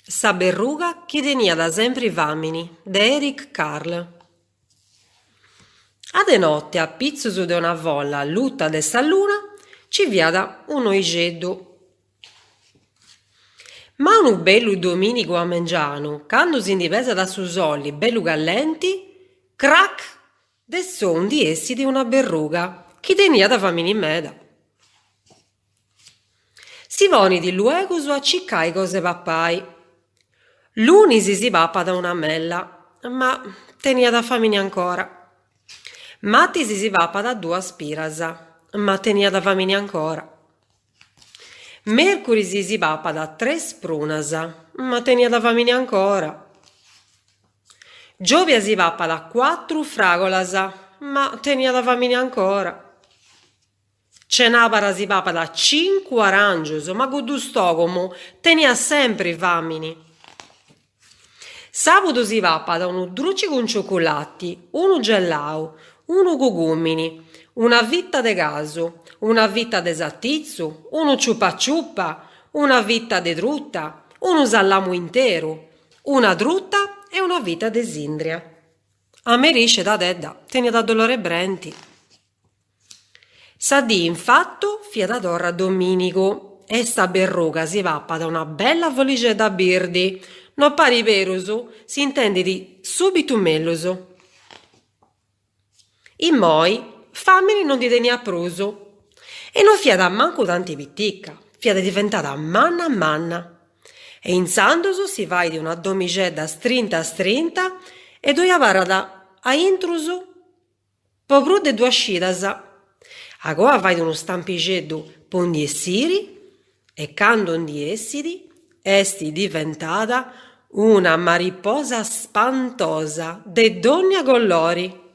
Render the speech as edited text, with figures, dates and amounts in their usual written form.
Sa berruga chi teniat sempri fàmini de Eric Carle. A de note a pitzus de una folla alluta de sa luna ci fiat un'oixeddu. Ma unu bellu domìnigu a mengianu, candu si ndi pesat su soli bellu callenti, crac! De s'ou ndi essit una berruga chi teniat fàmini meda. Si ponit luegus a circai cosa 'e papai. Lunis si papat una mella, ma teniat fàmini ancora. Martis si papat duas piras, ma teniat fàmini ancora. Mèrcuris si papat tres prunas, ma teniat fàmini ancora. Giòbia si papat cuatru fràgolas, ma teniat fàmini ancora. Cenàbara si papat cincu aràngius, ma cuddu stògomu teniat sempri fàmini. Sàbudu si papat unu druci cun ciuculati, unu gellau, unu cugùmini, una fita de casu, una fita de satitzu, unu ciupa ciupa, una fita de truta, unu sallamu interu, Una truta e una fita de sìndria. A merì scedadedda teniat dolori 'e brenti. Sa dì infatu fiat torra domìnigu e sa berruga si papat una bella follixedda birdi, no parit berus, s'intendit subitu mellus. Immoi fàmini no ndi teniat prus e no fiat mancu tanti pitica, fiat diventada manna manna. E intzandus si fait una domixedda strinta strinta e ddoi abarrat a intrus po prus de duas cidas. Agoa fait unu stampixeddu po ndi essiri e candu ndi essit est diventada una mariposa spantosa de dònnia colori.